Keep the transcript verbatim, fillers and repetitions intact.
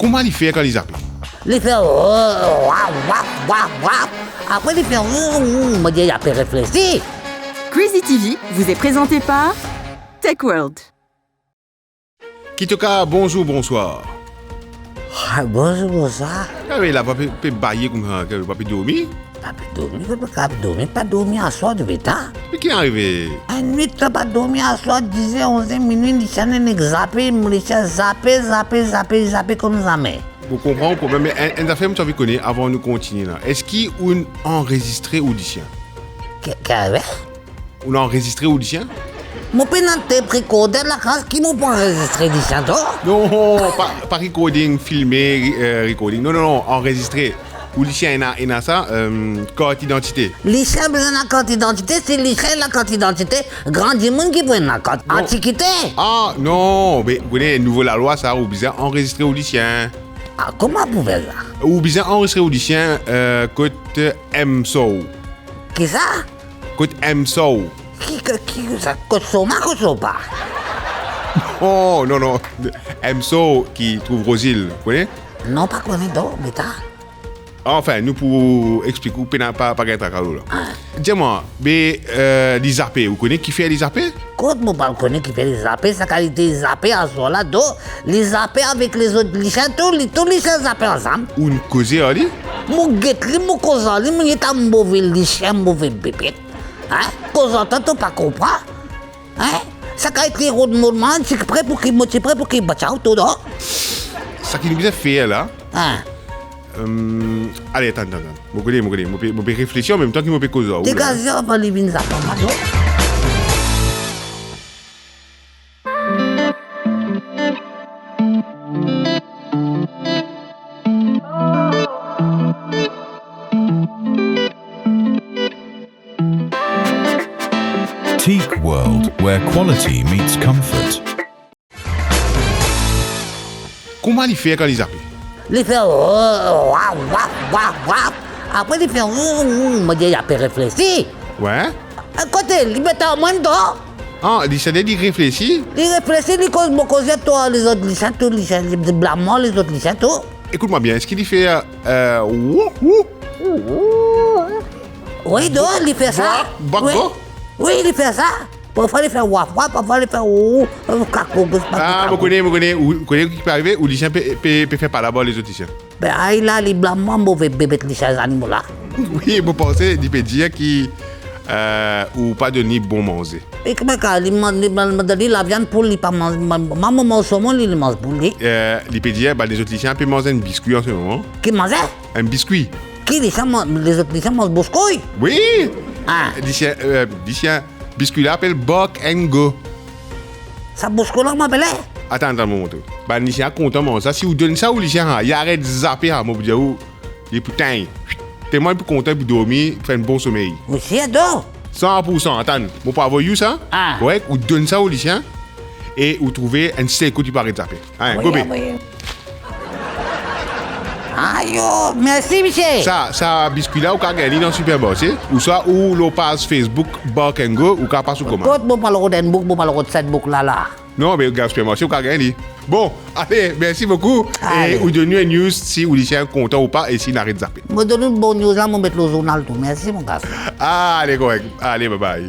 Kouma li fer kan li zape? Li fer, oh, waf, waf, waf, waf. Apre li fer, mm, mm, mo dir, li pe reflesi. Crazy T V vous est présenté par Tech World. Kitoka, bonzour, bonswar. Ah, bonzour, bonswar. Kare la, pa pe, pe baye koumsa, kare pa pe dormi. Pa pe dormi, pa pe kapav dormi, pa dormi aswar depi ta. Me ki arive? Enn nwit la pa dormi aswar, diz er, onz er, minwi, lisien nek zape, mo lisien zape, zape, zape, zape kouma zame. Mo konpran ou problem, me enn, enn zafer mo ti anvi kone avan nou kontinie la. Eski ou'nn anrezistre ou lisien? Ki, ki arive? Ou'nn anrezistre ou lisien? Mo pena tape recorder lakaz ki mo pou anrezistre lisien to? Non, pa, pa recording, filme, re-, eh, recording. Non, non, non, anrezistre. Ou lisien ena, ena sa, eh, kart idantite. Lisien bizin ena kart idantite, si lisien ena kart idantite, gran dimoun ki pou ena kart. Non. Antikite. Ah, non, be, ou kone, nouvo lalwa sa, ou bizin anrezistre ou lisien. Ah, kouma pou fer sa? Ou bizin anrezistre ou lisien, eh, kot, eh, M S O. Kisa? Kot M S O. Ki, ki, ki sa? Kot Soma, kot Sopa? Oh, non, non. M S O ki trouv Rozil, ou kone? Non, pa kone, non, beta. Anfin, nou pou explik ou, pena pa, pa gagn traka la. Ah. Dir mwa, be, eh, li zape, ou kone kifer li zape? Kot mo pa kone kifer li zape, sa kalite zape aswar la, do, li zape avek lezot lisien tou, li tou lisien zape ansam. Ou'nn koze ar li? Mo get li, mo koz ar li, mo get enn move lisien, move bebet. Hein? Koz ar twa, to pa konpran? Hein? Sa kalite rod mo, mo ti pre pou ki, mo ti pre pou ki batya ou to, do. Seki nou bizin fer la. Hein? Ehm, ale, atann, atann, atann. Mo kone, mo kone. Mo pe, mo pe reflesi anmemtan ki mo pe koz ar ou la. Degaz li avan li vinn zape mwa, non? Teak World, where quality meets comfort. Kouma li fer kan li zape? Li fer, oh, waf, waf, waf, waf. Apre li fer, mm, mm, mo dir, li pe reflesi. Wi. Kote, li met ar mwa dan. Ah, li, sa vedir li reflesi? Li reflesi, li koz, mo koze twa, lezot lisien tou, lisien, li blam mwa, lezot lisien tou. Ekout mwa bien, eski li fer, eh, wou, wou? Wi, do, li fer sa. Bak, bak, wi. Wi, li fer sa. Parfwa li fer waf, waf, parfwa li fer ou, ou, kako, gos, pa... Ah, mo kone, mo kone, ou kone ki pe arive, ou lisien pe, pe, pe fer palabor lezot lisien. Be, ay la, li blam mwa, move bebet lisien zanimo la. Wi, mo panse, li pe dir ki, eh, ou pa donn li bon manze. E kouma ka, li man-, li man-, man-, li laviann poul, li pa manz, ma-, ma-, mo manz somon, li, li manz poul, li. Eh, li pe dir, bann lezot lisien pe manz enn biskwi an se moman. Ki manze? Enn biskwi. Ki lisien man-, lezot lisien manz bouskouy? Wi. Ah. Lisien, eh, lisien, biskwi la apel Bark and Go. Sa bouskouy la, mo apele? Atann, atann, mo montre ou. Bann lisien kontan manz sa. Si ou donn sa ou lisien, ha, li aret zape, ha, mo pou dir ou, li pou tegn. Telman li pou kontan, li pou dormi, pou fer enn bon somey. Ou sir, do? San pou san, atann. Mo pou avoy ou sa. Ah. Korek, ou donn sa ou lisien, e ou trouve enn sel kout li pou aret zape. Hein, wi, gobe. Wi. Ayo, mersi, misie. Sa, sa biskwi la, ou kav gagn li dan sipermarse, ouswa ou lor paz Facebook Bark and Go, ou kav pas ou komann. Kot mo pou al rod enn bouk, mo pou al rod set bouk la, la. Non, me gagn sipermarse, ou kav gagn li. Bon, ale, mersi boukou. Ale. E ou donn nou enn news si ou lisien kontan ou pa e si li aret zape. Mo donn ou bon news la, mo met lor zournal tou. Mersi, mo garson. Ale, korek. Ale, bye bye.